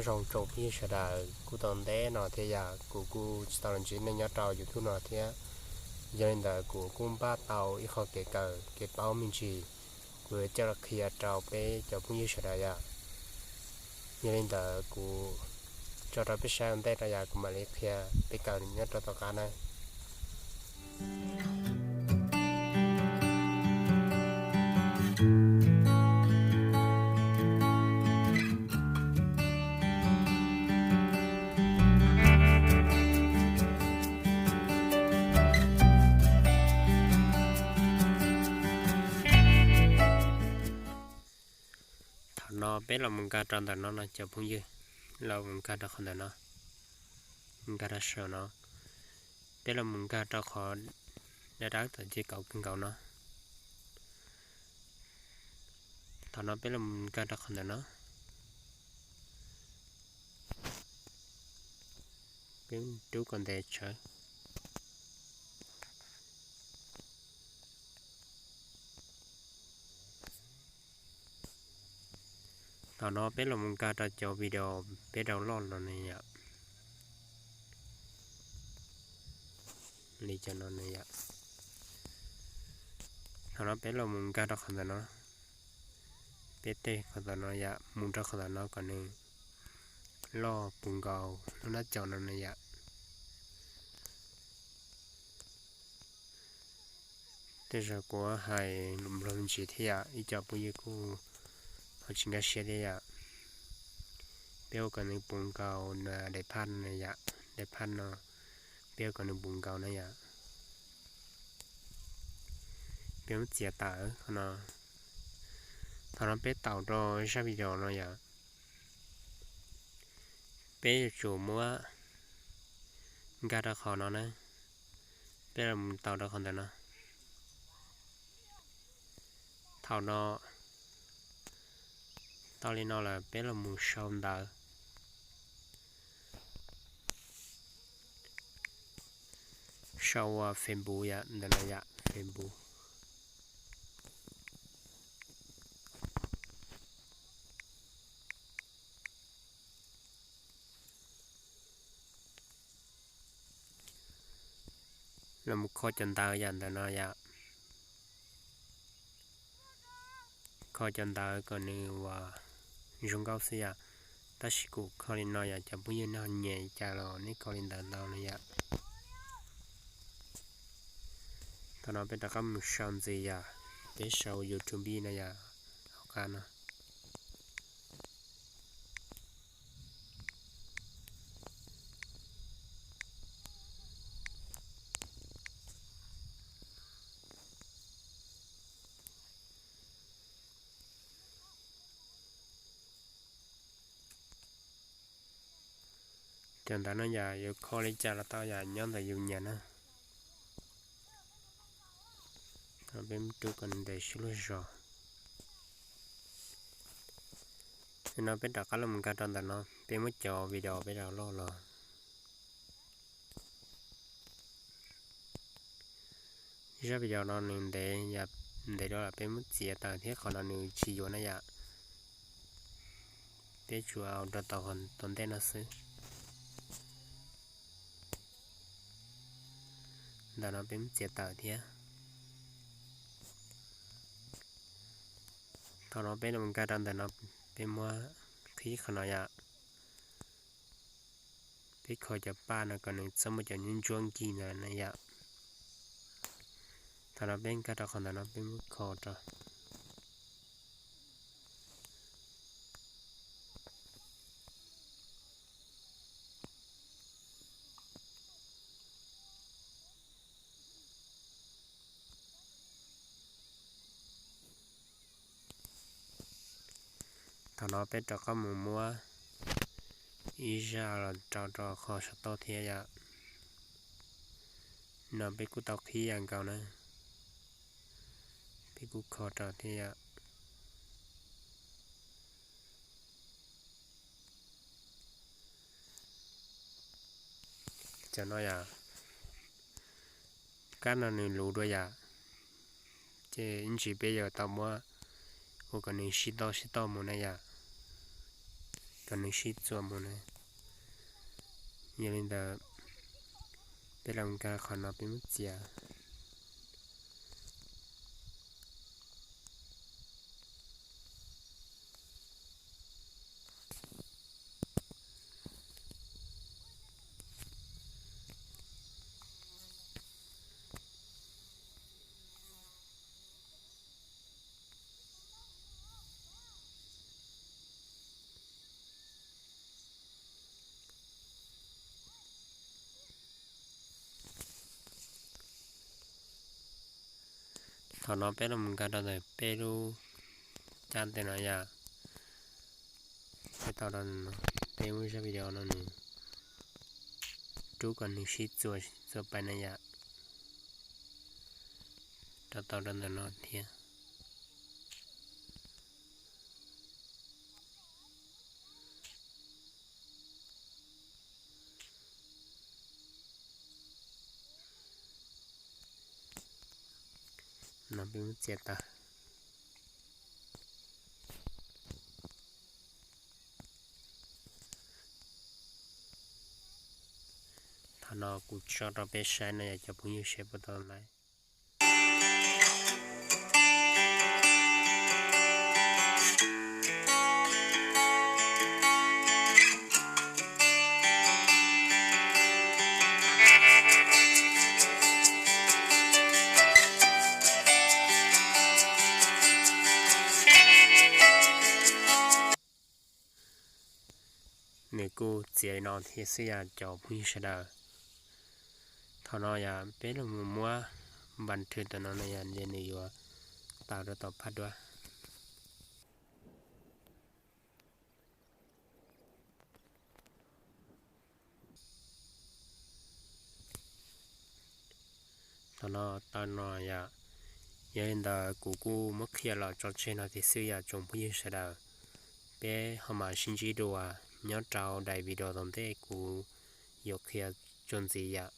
Nyob zoo tsoom phooj ywg sawv daws, kuj tau ntev no thiab yom, kuv kuj tsis tau los ntsib nej nyob rau YouTube no thiab. Yog li ntawd kuv kuj npaj tau ib qho kev kawm kev paub me ntsis, kuv yuav coj los qhia rau peb cov phooj ywg sawv daws yom. Yog li ntawd kuv tso rau peb saib ua ntej rau yom, kuv mam li qhia peb kawm nyob rau tom qab na. Thaum no peb los mus nkag rau ntawm no no cov phooj ywg, los mus nkag rau qhov ntawm no, nkag rau saum no, peb los mus nkag rau qhov dab dab tom ces kaum kawg nkaus no. Thaum no peb los mus nkag rau qhov ntawm no, peb rub kom ntev tsawv. Thaum no peb los mus nkag rau cov video peb download los na yom. Li cov no na yom. Thaum no peb los mus nkag rau qhov ntawm no, peb tej qhov ntawm no yom, mus rau qhov ntawm no kom nws loj puv nkaus lub nab caum no na yom. Tej zaum kuv hais lus Nplog me ntsis thiab yom, ib co phooj ywg kuj ho tsis nkag siab thiab yom. Peb ua kom nws puv nkaus daim phaj no yom, daim phaj no peb ua kom nws puv nkaus na yom. Peb muab txiav tawm qhov no. Thaum no peb taus rau zaj video no yom. Peb yuav tsum muab nkag rau qhov no na, peb los mus taus rau qhov ntawm no. Thaum no tau li no lawm peb los mus sau ntawv, sau ua Facebook yom, ntawm no yom, Facebook. Los mus kho cov ntawv yom, ntawm no yom. Kho cov ntawv kom nws ua zoo nkauj xwb yom. Tab sis kuv kho li no yom, cov phooj ywg nej ho nyiam li cas los nej kho li ntawd ntau no yom. Thaum no peb rov qab mus sau ntxiv yom, peb sau YouTube no yom, hauv qab no. Cov ntawv no yom, yuav kho li cas los tau yom, nyob ntawm yus nyiam na. Peb rub kom ntev sib luag zog. Nim no peb rov qab los mus nkag rau ntawm no, peb muab cov video peb download los. Zaj video no nws ntev, ntev dua lawm peb muab txiav tawm thiab, qhov no nws tsis yuav na yom. Peb tsuas ua rau tau tom ntej no xwb. Ntawm no peb muab txiav tawm thiab. Thaum no peb los nkag rau ntawm no, peb muab qhib qhov no yom. Peb kho cov paj no kom nws txhob muaj cov ntsuab ntsuab nkig ntawd na yom. Thaum no peb nkag rau qhov ntawm no peb muab kho rau. Thaum no peb rov qab mus muab ib zaj los rau rau qhov saum toj thiab yom. No peb kuj tau qhib yam nkaus na, peb kuj kho rau thiab yom. Cov no yom, kab no nws luv dua yom, ces ib ntsis peb yuav tau muab ua kom nws sib toj sib toj mus na yom. kom nws sib txuas mus na. Yog li ntawd, peb los nkag qhov no peb muab txiav. Thaum no peb los mus nkag rau ntawm peb lub caj ntawm no yom. Peb tau rau, peb muab zaj video no nws rub kom nws sib txuas sib txuas pais na yom. Rau tau rau ntawm no thiab. No peb muab txiav tag. Thaum no kuv tso rau peb saib no yom cov phooj ywg seb puas tau lawm. Nws kuj txiav li no thiab xwb yom cov phooj ywg sawv daws. Thaum no yog peb los mus muab npas rhwv tam no no yog nws yuav tawm rau tom phab duab. Thaum no tau no yom. Yog li ntawd kuv kuj muab qhia los tso tseg no tiag xwb yom tsoom phooj ywg sawv daws. Peb ho mam sib ntsib dua nyob rau daim video tom ntej kuv yuav qhia txuas ntxiv yom.